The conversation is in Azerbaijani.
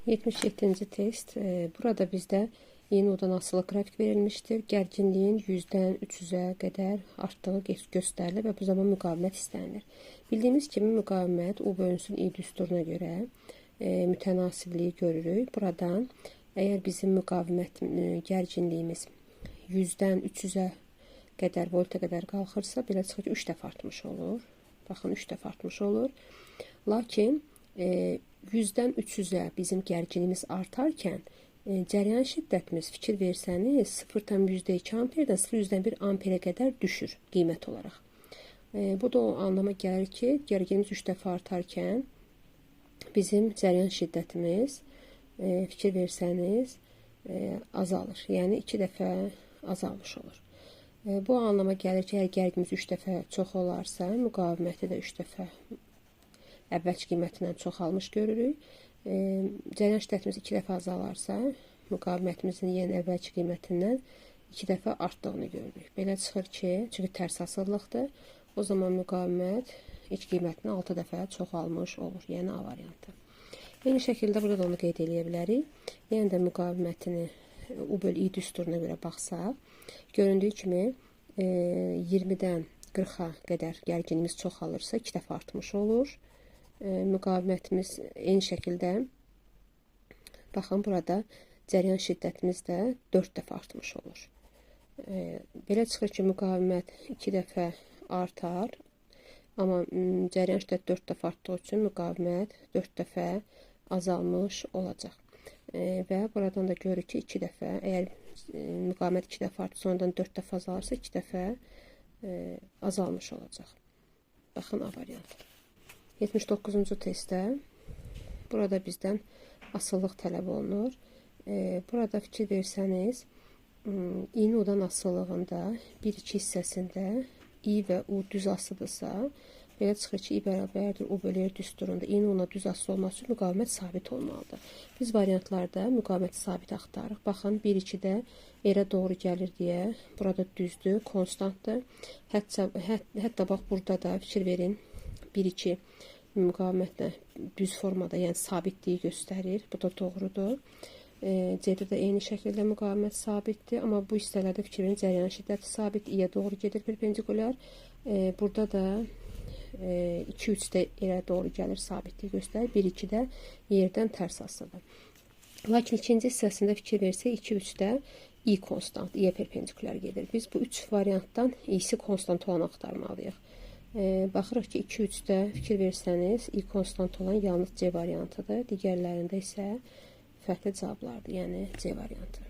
77-ci test. Burada bizdə yeni odan asılı qrafik verilmişdir. Gərginliyin 100-dən 300-ə qədər artdığı göstərilir və bu zaman müqavimət istənilir. Bildiyimiz kimi müqavimət U bölünsün I düsturuna görə mütənasibliyi görürük. Buradan əgər bizim müqavimət gərginliyimiz 100-dən 300-ə qədər volta qədər qalxırsa, belə çıxır ki, 3 dəfə artmış olur. Baxın, 3 dəfə artmış olur. Lakin 100-dən 300-ə bizim gərginliyimiz artarkən cəryan şiddətimiz fikir versəniz 0,2 amperdən 0,1 amperə qədər düşür qiymət olaraq. Bu da o anlama gəlir ki, gərginliyimiz 3 dəfə artarkən bizim cəryan şiddətimiz fikir versəniz azalır. Yəni 2 dəfə azalmış olur. Bu anlama gəlir ki, əgər gərginliyimiz 3 dəfə çox olarsa, müqaviməti də 3 dəfə əvvəlki qiymətindən çoxalmış görürük. Cəryan şiddətimiz 2 dəfə azalarsa, müqavimətimizin yenə əvvəlki qiymətindən 2 dəfə artdığını görürük. Belə çıxır ki, çünki tərs asılılıqdır, o zaman müqavimət ilk qiymətini 6 dəfə çoxalmış olur, yəni A variantı. Eyni şəkildə burada da onu qeyd eləyə bilərik. Yenə də müqavimətini U bölü I düsturuna görə baxsaq, göründüyü kimi 20-dən 40-a qədər gərginliyimiz çoxalırsa, 2 dəfə artmış olur. Müqavimətimiz eyni şəkildə, baxın, burada cəryan şiddətimiz də 4 dəfə artmış olur. Belə çıxır ki, müqavimət 2 dəfə artar, amma cəryan şiddəti 4 dəfə artdığı üçün müqavimət 4 dəfə azalmış olacaq. Və buradan da görürük ki, 2 dəfə, əgər müqavimət 2 dəfə artdı, sonradan 4 dəfə azalarsa, 2 dəfə azalmış olacaq. Baxın, A variantı. 79-cu testdə burada bizdən asılılıq tələb olunur. Burada fikir versəniz, İ-nin U-dan asılılığında 1-2 hissəsində I və U düz asılıdırsa, belə çıxır ki, I bərabərdir U bölü R düsturunda İ-nin U-na düz asılı olması üçün müqavimət sabit olmalıdır. Biz variantlarda müqaviməti sabit axtarırıq. Baxın, 1-2-də R-ə doğru gəlir deyə burada düzdür, konstantdır. Hətta bax, burada da fikir verin, 1-2 müqavimətlə düz formada, yəni sabitliyi göstərir. Bu da doğrudur. C-də də eyni şəkildə müqavimət sabitdir. Amma bu hissələrdə fikir verin, cəryan şiddəti sabit, I-yə doğru gedir perpendikulyar. Burada da 2-3-də yerə doğru gəlir, sabitliyi göstərir. 1-2-də yerdən tərs asılıdır. Lakin ikinci hissəsində fikir versək, 2-3-də I konstant, I-yə perpendikulyar gedir. Biz bu 3 variantdan I-si konstant olanı axtarmalıyıq. Baxırıq ki, 2-3-də fikir versəniz, I konstant olan yalnız C variantıdır. Digərlərində isə fərqli cavablardır, yəni C variantı.